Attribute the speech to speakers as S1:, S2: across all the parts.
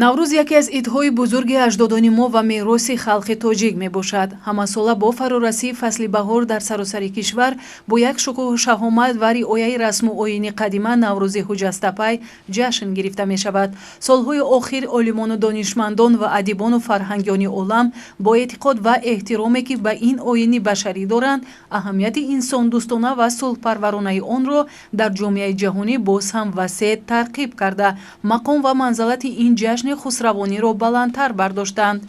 S1: Наврӯз яке аз идҳои бузурги аҷдодони мо ва мероси халқи тоҷик мебошад. Ҳамасола бо фарорасии фасли баҳор дар саросари кишвар бо як шукӯҳу шаҳомат ва риояи расму оини қадима Наврӯзи ҳуҷҷастапай ҷашн гирифта мешавад. Солҳои охир олимону донишмандон ва адибону фарҳангиёни олам бо эътиқод ва эҳтироме, ки ба ин оини башарӣ доранд, аҳамияти инсондӯстона ва сулҳпарваронаи онро дар ҷомеаи ҷаҳонӣ боз ҳам васеъ тарғиб карда, мақом ва манзалати ин ҷашни хусравониро баландтар бардоштанд.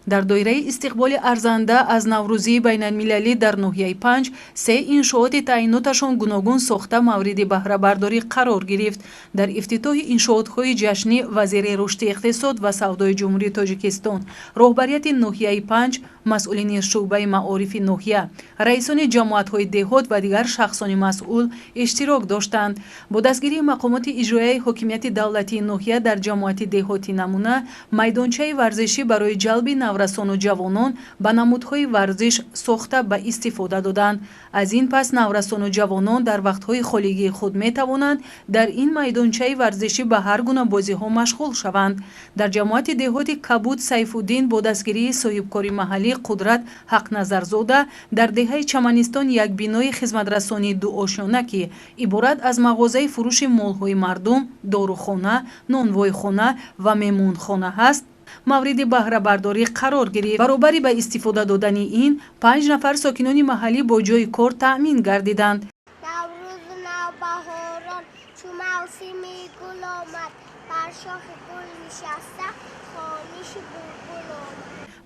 S1: Дар доираи истиқболи арзанда аз Наврӯзии байналмилалӣ дар ноҳияи Панҷ се иншооти таъиноташон гуногун сохта мавриди баҳрабардорӣ қарор гирифт. Дар ифтитоҳи иншоотҳои ҷашнӣ вазири рушди иқтисод ва савдои Ҷумҳурии Тоҷикистон, роҳбарияти ноҳияи Панҷ, масъулини шӯъбаи маорифи ноҳия, раисони ҷамоатҳои деҳот ва дигар шахсони масъул иштирок доштанд. Бо дастгирии мақомоти иҷроияи ҳокимияти давлатии ноҳия дар ҷамоати деҳоти Намуна майдончаи варзишӣ барои ҷалби наврасону ҷавонон ба намудҳои варзиш сохта ба истифода доданд. Аз ин пас наврасону ҷавонон дар вақтҳои холигии худ метавонанд дар ин майдончаи варзишӣ ба ҳар гуна бозиҳо машғул шаванд. Дар ҷамоати деҳоти Кабуд Сайфуддин бо дастгирии соҳибкори маҳаллӣ Қудрат Ҳақназарзода дар деҳаи Чаманистон як бинои хизматрасонии дуошёна, ки иборат аз мағозаи фурӯши молҳои мардум, дорухона, нонвойхона ва мемонхона ҳаст, мавриди баҳрабардорӣ қарор гирифт. Баробари ба истифода додани ин, панҷ нафар сокинони маҳаллӣ бо ҷойи кор таъмин гардиданд.
S2: Наврӯзу навбаҳорон чу мавсими гул омад, бар шохи гул нишаста хониши булбул омад.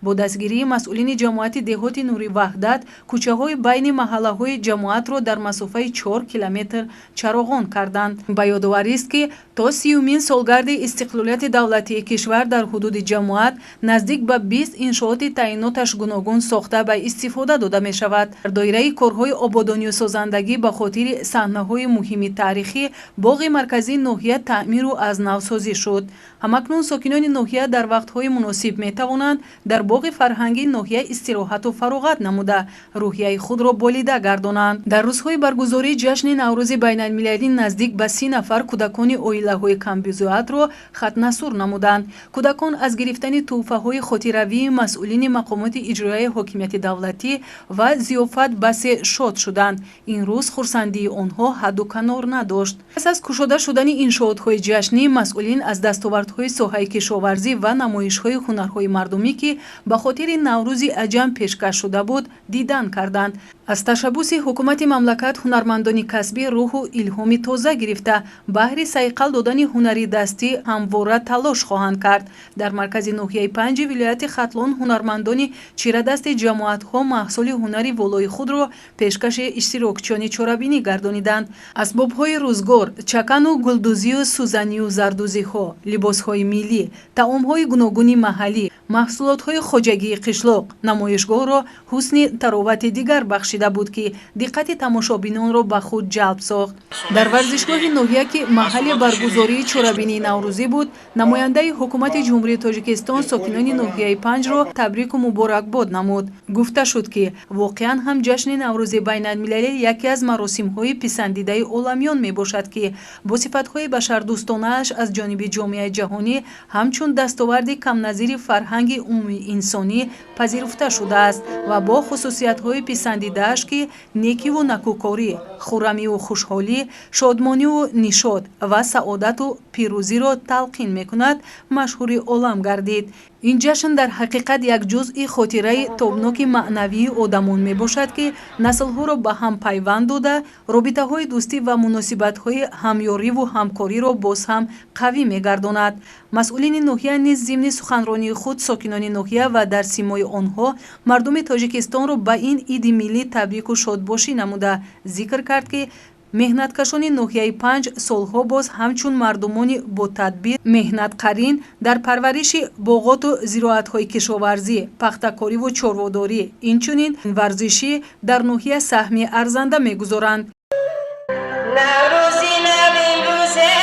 S1: Бо дастгирии масъулини ҷамоати деҳоти Нури Ваҳдат кӯчаҳои байни маҳаллаҳои ҷамоатро дар масофаи 4 километр чароғон карданд. Ба ёдоварист, ки то 30-юмин солгарди истиқлолияти давлатии кишвар дар ҳудуди ҷамоат наздик ба 20 иншооти таъиноташ гуногун сохта ба истифода дода мешавад. Дар доираи корҳои ободонию созандагӣ ба хотири саҳнаҳои муҳими таърихӣ боғи марказии ноҳия таъмиру аз навсозӣ шуд. Ҳамакнун сокинони ноҳия дар вақтҳои муносиб метавонанд дар боғи фарҳангии ноҳия истироҳату фароғат намуда, рӯҳияи худро болида гардонанд. Дар рӯзҳои баргузории ҷашни Наврӯзи байналмилалӣ наздик ба 30 нафар кӯдакони оилаҳои камбизоатро хатнасур намуданд. Кӯдакон аз гирифтани тӯҳфаҳои хотиравии масъулини мақомоти иҷроияи ҳокимияти давлатӣ ва зиёфат басе шод шуданд. Ин рӯз хурсандии онҳо ҳадду канор надошт. Пас аз кушода шудани иншоотҳои ҷашнӣ масъулин аз дастовардҳои соҳаи кишоварзӣ ва намоишҳои ҳунарҳои мардумӣ, ки ба хотири Наврӯзи аҷам пешкаш шуда буд, дидан карданд. Аз ташаббуси ҳукумати мамлакат ҳунармандони касбӣ рӯҳу илҳоми тоза гирифта, баҳри сайқал додани ҳунари дастӣ ҳамвора талош хоҳанд кард. Дар маркази ноҳияи Панҷи вилояти Хатлон ҳунармандони чирадасти ҷамоатҳо маҳсули ҳунари волои худро пешкаши иштирокчиёни чорабинӣ гардониданд. Асбобҳои рӯзгор, чакану гулдӯзию сӯзанию зардӯзиҳо, либосҳои миллӣ, таомҳои гуногуни маҳаллӣ, маҳсулотҳои хоҷагии қишлоқ намоишгоҳро ҳусни таровати дигар бахшида буд, ки диққати тамошобинонро ба худ ҷалб сохт. Дар варзишгоҳи ноҳия, ки маҳалли баргузории чорабинии наврӯзӣ буд, намояндаи ҳукумати Ҷумҳурии Тоҷикистон сокинони ноҳияи Панҷро табрику муборакбод намуд. Гуфта шуд, ки воқеан ҳам ҷашни Наврӯзи байналмилалӣ яке аз маросимҳои писандидаи оламиён мебошад, ки бо сифатҳои башардӯстонааш аз ҷониби ҷомеаи ҷаҳонӣ ҳамчун дастоварди камназири фарҳанги умумиинсонӣ пазируфта шудааст ва бо хусусиятҳои писандидааш, ки некиву накӯкорӣ, хуррамиву хушҳолӣ, шодмониву нишот ва саодату пирӯзиро талқин мекунад, машҳури олам гардид. Ин ҷашн дар ҳақиқат як ҷузъи хотираи тобноки маънавии одамон мебошад, ки наслҳоро ба ҳам пайванд дода, робитаҳои дӯстӣ ва муносибатҳои ҳамёриву ҳамкориро боз ҳам қавӣ мегардонад. Масъулини ноҳия низ зимни суханронии худ сокинони ноҳия ва дар симои онҳо мардуми Тоҷикистонро ба ин иди миллӣ табрику шодбошӣ намуда, зикр кард, ки меҳнаткашони ноҳияи Панҷ солҳо боз ҳамчун мардумони ботадбир, меҳнатқарин дар парвариши боғоту зироатҳои кишоварзӣ, пахтакориву чорводорӣ, инчунин варзишӣ дар ноҳия саҳми арзанда мегузоранд.
S3: Наврӯзи нав имрӯзе.